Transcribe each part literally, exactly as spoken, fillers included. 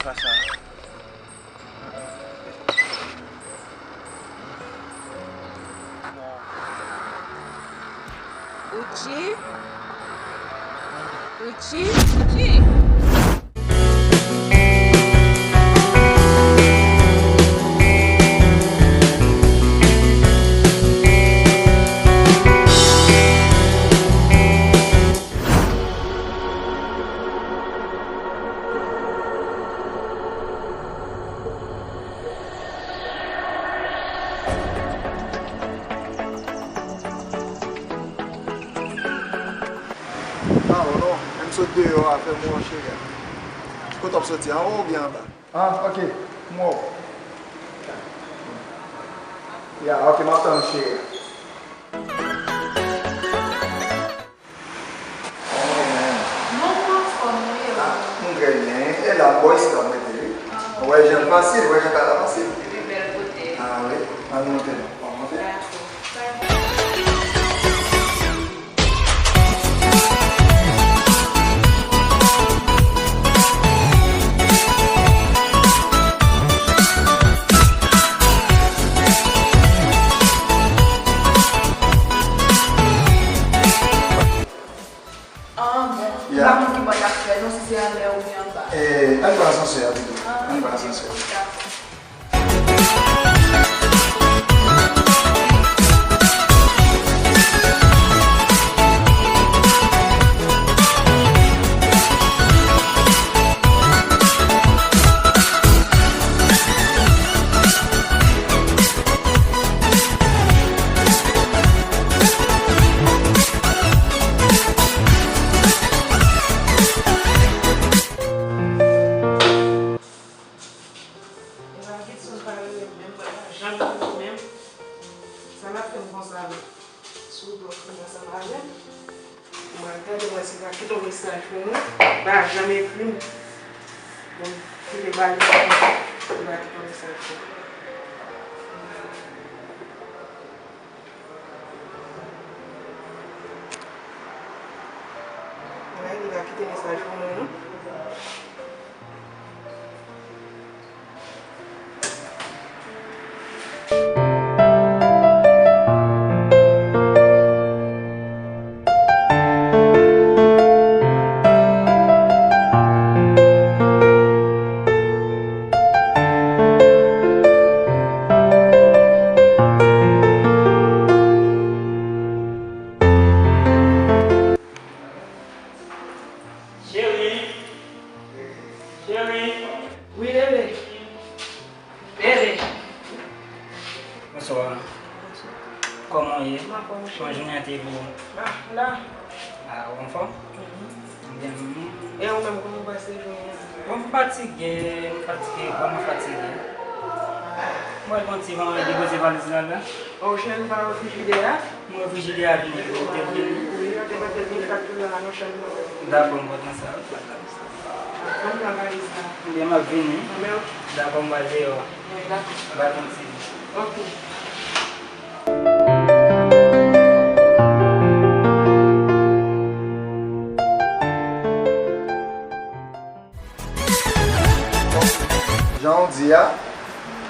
Sa, sa. Uchi? Uchi? Uchi? Pawòl, menm sot deyò a fè m wè w, cheri. Kote w ap soti, anwo oubyen anba? Ah, ok. M wè w. Ya, ok, m ap tann w, cheri. Mwen anfòm, wi. Ah, m trè byen. E la, bò isit la m rete, wi. Ah. Ou wè jan l fasil, ou wè jan kay la fasil. Epi bèl kote. Ah, wi. Ann monte non. Ann monte. Dakò. Ah, bon. Ya. M pa konn ki bò y ap fè, non, si se anlè oubyen anba. Eh, ann pran asansè a pito. Ah, ann pran asansè a. Dakò. Epa Gidson pa rele m menm, mwen pa janm rele l menm. Sa l ap fè m konsa menm? Si w vle w fini ansanm avè m, mwen gade mwen si l ka kite yon mesaj pou mwen. Li pa janm ekri m. Bon, kite bal li pa kite yon mesaj pou mwen. Mwen li pa kite mesaj pou mwen non. Cheri. Cheri. Wi, bebe. Bebe. Bonswa. Kòman w ye? M anfòm, cheri. Kòman jounen an te ye pou ou? Ah, la. Ah, ou anfòm? Mhm. Byen, mhm. E ou menm, kòman w pase jounen an? Bon, m fatige, m fatige, vrèman fatige. M wè l gon ti van, li poze valiz la, la. Oh, cheri, ou pa wè frijidè a? Mwen frijidè a vini, ou te vini? Wi, yo te mete vin kat tou la nan chanm nan. Dakò, m kontan sa. Ann pran valiz la. Ebyen, m ap vini. Anben, ok. Dakò, m pral deyò. Wi, dakò. M pral pran ti. Ok. Jan w di a, m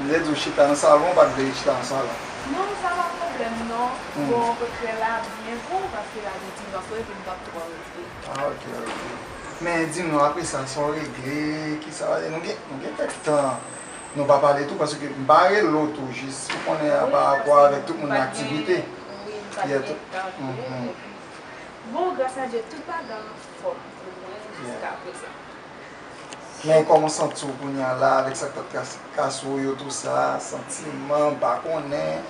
te di w chita nan salon, ou pa t vle chita nan salon. Non, sa pa pwoblèm non. Hmm. Bon, potrè la byen gwo, paske la gen ti van fre, epi m p ap twò rete. Ah, ok, ok. Men di m non, apre sa, sa w regle, kisa w ale? Nou gen, nou gen kèk tan. Nou pa pale tou, paske m pa rele w tou, jis ou konnen a, pa rapò avèk tout moun nan aktivite. Wi, m pa t gen tan tou. Bon, gras a Dye, tout bagay anfòm pou mwen jiska prezan. Men kòman w santi w kounye a la, avèk sa k t ap kas-, kase w yo, tou sa, santiman, m pa konnen.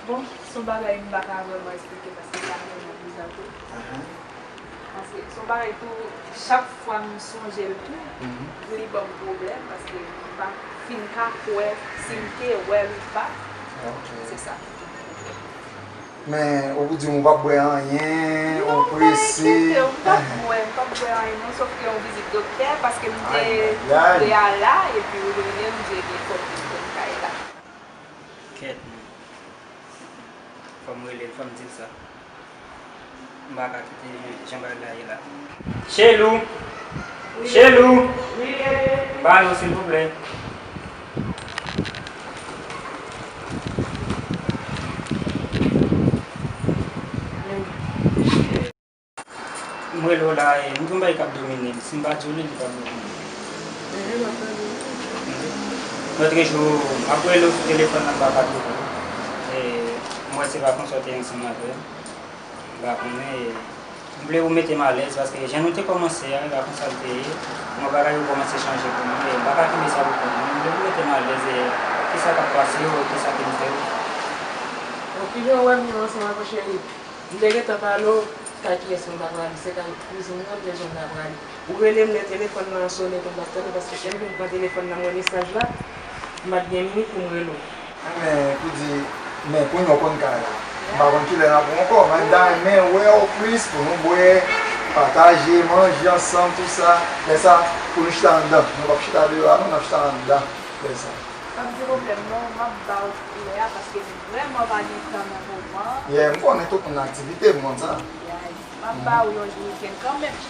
Bon, se yon bagay m pa ka vrèman eksplike paske sa vrèman bizan tou. Paske se yon bagay tou, chak fwa m sonje l tou, li ban m pwoblèm paske m pa fin ka kwè si m te wè l ou pa. Se sa ki ban m pwoblèm. Men, ou di m ou p ap bwè anyen, ou prese. Non, m pa enkyete, m p ap bwè, m p ap bwè anyen non, sòf ke yon vizit doktè, paske m te pre a la, epi ou rele m, m di ebyen fò m vin pran kay la. Kèt non. Fò m rele l, fò m di l sa. M pa ka kite jan bagay la ye la. Chelou! Chelou! Balo, silvouplè. M rele w la, e, m gen yon bagay k ap domine m. Si m pa di w li, li p ap domine m. Lòt jou, m ap rele w sou telefòn nan, m pa ka twouve w. E, m wè se pa konsa w te ansanm avè m. M pa konnen, e, m vle ou mete m alèz, paske jan nou te kòmanse a, e pa konsa l te ye. Bon, bagay yo kòmanse chanje pou mwen, e m pa ka kenbe sa pou kont mwen. M vle ou mete m alèz, e kisa k ap pase yo, e kisa ke m fè yo. Bon, ki jan w wè m ansanm avè w, cheri? M te gentan pale w, kay kiyès mwen ta prale, se kay kouzin mwen, m te di w m ta prale. Ou rele m lè telefòn nan sonnen pou m pa t tande, paske lè m vin pran telefòn nan m wè mesaj la, m pa t gen minit pou m rele w. Men, pou di, men kounye a w konn kay la. M pa konn kilè n ap wè ankò, men m ta renmen wè w plis pou nou bwè, pataje, manje ansanm, tou sa. Lè sa, pou nou chita anndan. Nou p ap chita deyò a non, n ap chita anndan lè sa. Pa gen pwoblèm non, m ap ba w lè a paske m vrèman pa gen tan nan moman an. Yeah, m konnen tout moun nan aktivite, m konn sa. Yeah, m ap ba w yon jou wikenn kanmenm.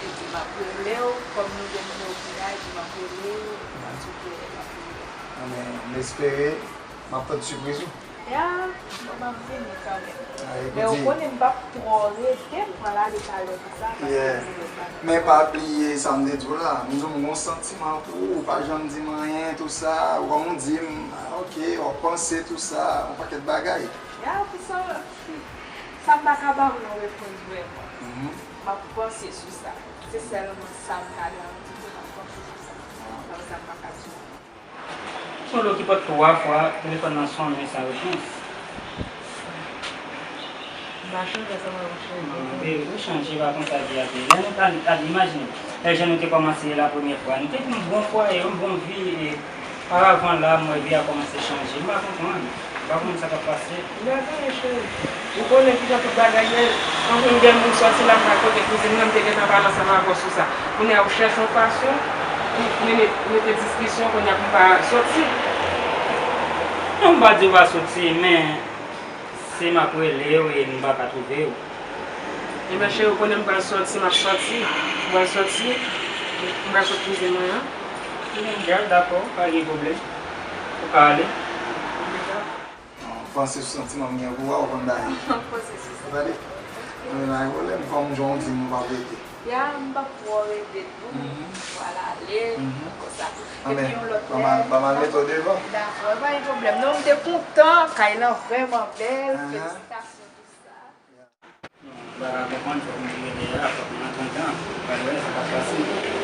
Epi m ap rele w, kòm nou gen nimewo Kira, epi m ap rele w, m ap di w ke m ap rele w. Anben, m espere, m ap tann sipriz ou. Ya, bon, m ap vini kanmenm. Men ou konnen m p ap twò rete, m pran lari talè konsa, paske m gen lòt bagay. Men pa bliye sa m te di w la, m di w m gon santiman pou ou, ou pa janm di m anyen, tou sa, ou kòm ou di m, ah, ok, w ap panse, tou sa, yon pakèt bagay. Ya, pou sa, sa m pa ka ba w yon repons vrèman. M ap panse sou sa. Se sèlman sa m ka garanti w, m ap panse sou sa. Apre sa, m pa ka di w. Son lo ki pot twa fwa, telefòn nan sonnen san repons. M pa chanje sa, mwen, monchè. Mande ou chanje, pa konsa vi a te ye. Lè nou ta, ta imajine, lè jan nou te kòmanse la premyè fwa, nou te gen yon bon fwaye, yon bon vi, e paravan la, m wè vi a kòmanse chanje. M pa konprann. M pa konn sa k ap pase. M pa konnen, cheri. Ou konnen kijan tout bagay ye. Anpil gen moun sòti la, m pa kote kouzin nan, m te gentan pale ansanm avè w sou sa. Kounye a, ou chèche yon fason pou mete, mete diskisyon, kounye a, pou m pa sòti. Non, m pa di w pa sòti, men si m ap rele w e m pa ka twouve w. Ebyen, cheri, ou konnen m pral sòti, m ap sòti. M pral sòti, m pral kot kouzin mwen an. Ebyen, dakò, pa gen pwoblèm. Ou ka ale. Panse sou santiman m gen pou ou a, ou konn bagay. Panse sou sa. Tande? Mwen pa gen pwoblèm, kòm jan w di m, ou p ap rete. Ya, m p ap twò rete tou. M pral ale, konsa. Epi yon lòt lè, ban m al mete w devan. Dakò, pa gen pwoblèm. Non, m te kontan, kay lan vrèman bèl, felisitasyon, tou sa. M pa ka konprann, fòk m te rete la, fòk m antandan, m pral wè sa k ap pase.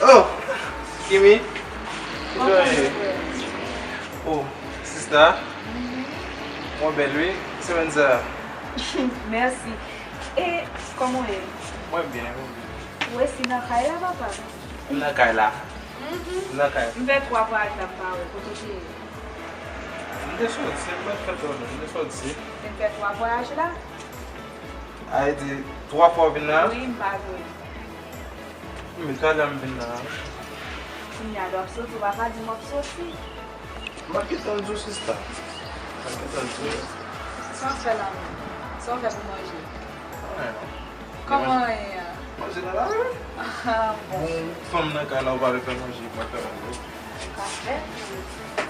Oh! Kimi? Kijan w ye? Oh, sista. Mwen bèl, wi. Semèn sa a. Mèsi. E, kòman w ye? Mwen byen, mwen byen. Ou resi nan kay la, papa? M nan kay la. Mhm. M nan kay. M fè twa vwayaj la m pa wè. Kote w te ye? M te soti, m pa t fè twò lwen, m te soti. Te fè twa vwayaj la? A, e di twa fwa w vin la? Wi, m pa jwe. Men talè m vin la. Kounye a lè w ap soti, w pa ka di m w ap soti. M ap gentan di w, sista. M ap gentan di w. Sa w fè la menm? Sa w fè pou manje? Anyen. Kòman anyen an? Manje la la wi. Ah, bon. Bon, fanm nan kay la, ou pa vle fè manje, mwen fè manje. Ou ka fè.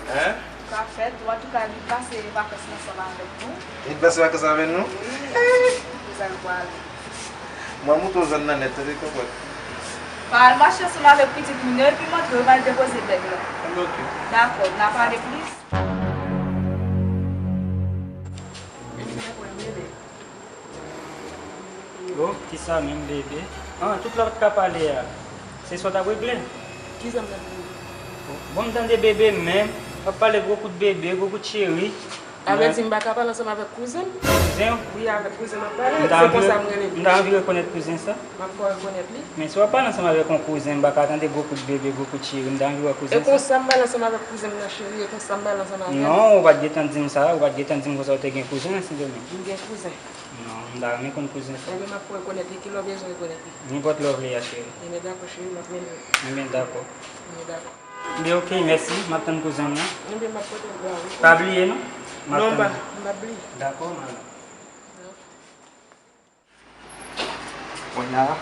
Hein? Ou ka fè tou. Antouka, vin pase vakans ansanm avèk nou. Vin pase vakans avèk nou? Wi. Kote w pral? Mwen montre w zòn nan nèt, tande, konprann. Pa al mache ansanm avèk pitit moun yo, epi montre yo, m al depoze bèg la. Anben, oke. Dakò, n a pale plis. Oh, kisa menm, bebe? Ah, tout la w t ka pale a, se sa w t ap regle? Kisa m t ap regle? Bon, m tande bebe menm, w ap pale gwo kout bebe, gwo kout cheri. Sa vle di m pa ka pale ansanm avèk kouzen m? Kouzen w? Wi, avèk kouzen m ap pale. Se konsa m rele l. M ta anvi rekonèt kouzen sa. M ap fè w rekonèt li. Men si w ap pale ansanm avèk yon kouzen, m pa ka tande gwo kout bebe, gwo kout cheri, m ta anvi wè kouzen sa. E konsa m pale ansanm avèk kouzen m nan, cheri, e konsa m pale ansanm avè l. Non, ou pa t gentan di m sa, ou pa t gentan di m konsa ou te gen kouzen nan Sendomeng. M gen kouzen. Non, m ta renmen konn kouzen sa. Ebyen, m ap fè w rekonèt li. Kilè w bezwen rekonèt li? Nenpòt lè w vle a, cheri. Ebyen, dakò, cheri, m ap mennen w. Ebyen, dakò. Ebyen, dakò. Ebyen, oke, mèsi. M ap tann kouzen m nan. Ebyen, m ap pote l ba ou. Pa bliye, non. M ap tann. Non, m pa, m p ap bliye. Dakò, madanm. Kounye a,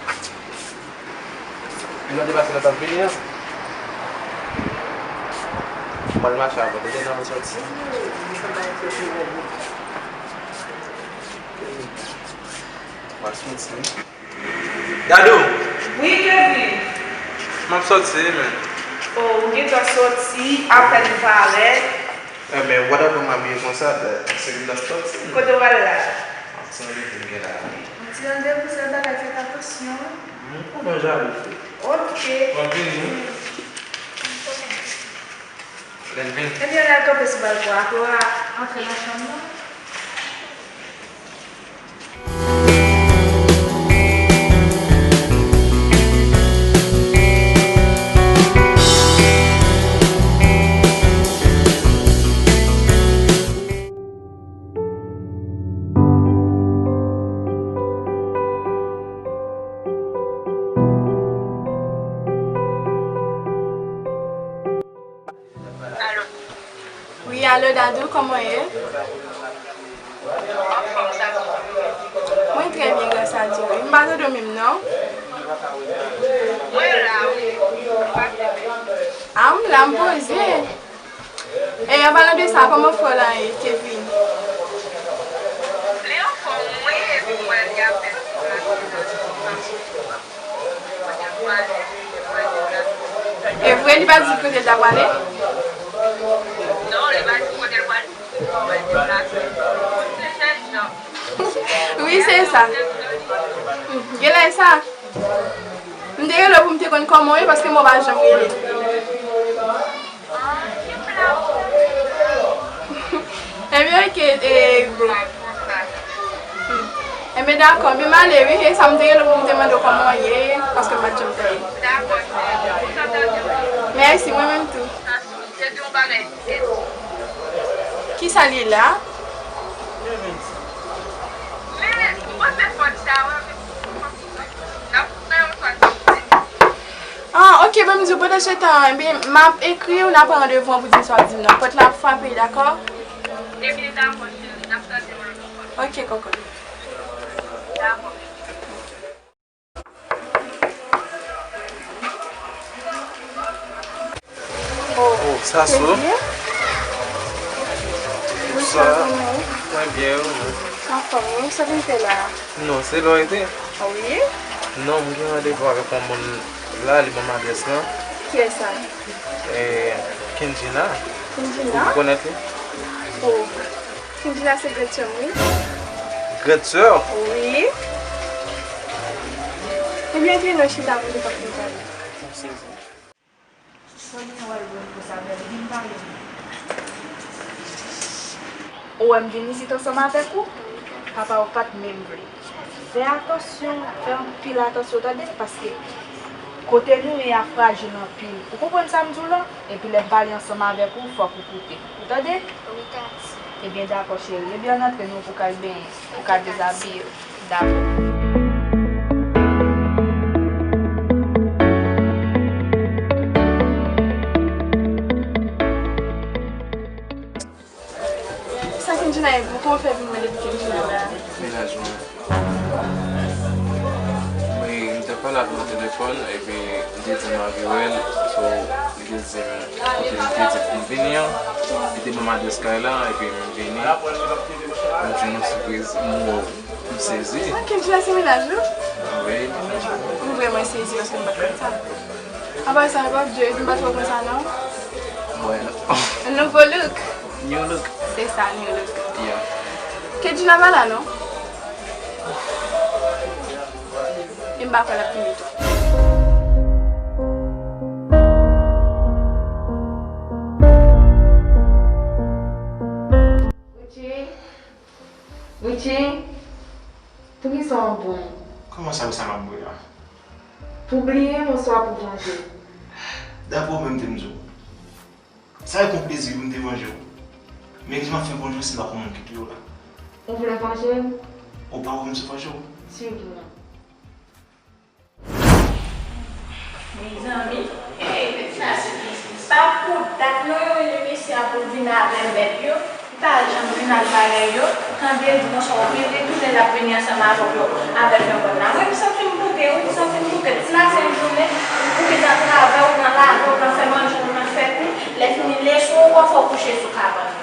lè w depase lòt ap vini an, m pral mache avè w. Depi nan sòti. M pral sòti. Dadou! Wi, Kevin. M ap sòti, men. Oh, ou gentan sòti, apèn parèt. Enben, w pa t ap wè m abiye konsa, se m t ap sòti. Kote w pral la? Yon ti randevou m gen la. Yon ti randevou, se bagay, fè atansyon. M konnen w jalou. Ok. W ap vini? Lè l vini. Ebyen, lè l kanpe sou balkon, apre w a antre nan chanm nan. Wi, alo Dadou, kòman w ye? Mwen trè byen, gras a Dye, wi. M pa tande w menm, non. Mwen la, wi. Ah, m la, m poze. E, an palan de sa, kòman frè w la ye, Kevin? Li anfòm, wi, epi mwen, li ap fè ti pase nan ti pase. E vre, li pa di kote l ta prale? Non, li pa di kote l prale. Wi, se sa. Genlè sa. M te rele w pou m te konn kòman w ye, paske mwen pa janm rele. Ebyen, oke, e, bro. Ebyen, dakò, men m ale, wi. E sa m te rele w pou m te mande w kòman w ye, paske m pa t janm tande. Mèsi, mwen menm tou. Kisa l ye la? Ah, ok, ban m di w, pandan se tan, ebyen, m ap ekri w, n a pran randevou an pou di m sa w ap di m nan. Pòt la ap frape, dakò? Ebyen, dakò, cheri, n ap tande w. Ok, kòkòt. Dakò. Oh, Sassou. Sa, mwen byen, ou menm? Anfòm, wi, sa vin fè la? Non, se la w rete? Wi. Non, m gen randevou avèk yon moun la, li ban m adrès lan. Kiyès sa? Eh, Kendjina. Kendjina? Ou rekonèt li? Oh. Kendjina se grande sœur m, wi. Grande sœur? Wi. Ebyen, ke nou chita pou nou pa fin pale. M sezi. Konnen w al jwenn pou sa, bèl, vin pale m. Ou wè m vin isit ansanm avèk ou? Papa w pa t menm vle. Fè atansyon, fè anpil atansyon, tande, paske kote nou ye a frajil anpil. Ou konprann sa m di w la? Epi lè m pale ansanm avèk ou, fòk ou koute. Ou tande? Wi, tati. Ebyen, dakò, cheri. Ebyen, ann antre, nou pou k al benyen, pou w ka dezabiye w. Dakò. Sa Kendjina ye pou kòman fè vin mwen depi Kendjina la? Mennaj mwen. Mwen, m te pale avè l nan telefòn, epi li te di m anvi wè l, so, li te di m kote li te di pou m vini an, li te ban m adrès kay la, epi m vini, m jwenn yon sipriz, m wè w, m sezi. Ah, Kendjina se mennaj ou? Wi, mennaj mwen. M vrèman sezi paske m pa t konn sa. Apa sa, pa Dieu, m pa twò konn sa non. Bueno. Nouvo look. New look. Se sa, new look. Yeah. Kendjina pa la non. E m pa kwè l ap vini tou. Richie, Richie, poukisa w ap bwè? Kòman sa, sa m ap bwè a? Pou bliye m oswa pou vanje m? Daprè w menm, te m di w. Sa e kon plezi pou m te vanje w. Men ki jan m ap fè vanje w si m pa konn moun ki touye w la? Ou vle vanje m? Ou pa wè m sou vanje w? Swiv mwen. Mezanmi, hey, sa se pa pou dat non yo rele mesye a pou l vin avè mèt yo. Li pa janm vin ak bagay yo. Tande l di konsa, w vin li tounen l ap vini ansanm avèk yo, avèk yon bann la. Mwen, m santi m bouke, wi, m santi m bouke. Depi maten jounen, ou gentan travay, ou nan lave, ou nan fè manje, ou nan fè kou. Lè fini, lè sou, ou konsa w kouche sou kabann.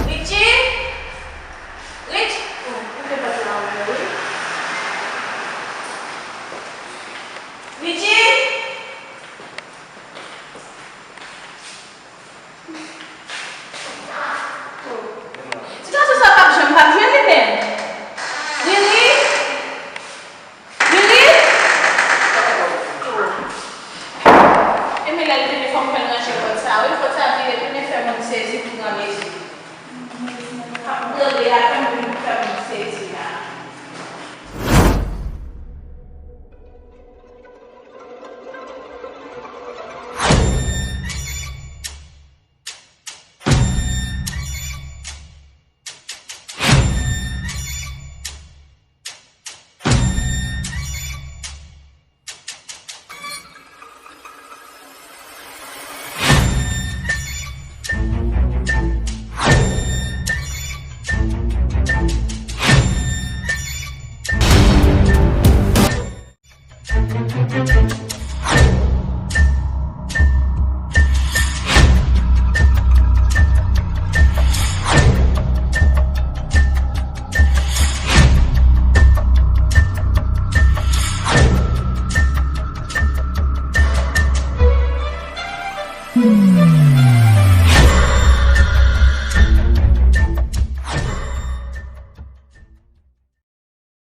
Richie! Rich! Oh, ou te pase la, wi. Richie! Sitiyasyon sa p ap janm p ap jwenn li menm. Riri! Riri! E men lè l vini fò m fè l ranje pòt sa wi, pòt sa vire tounen fè moun sezi pou granmezi. Ap rele avè m pou fè moun sezi la.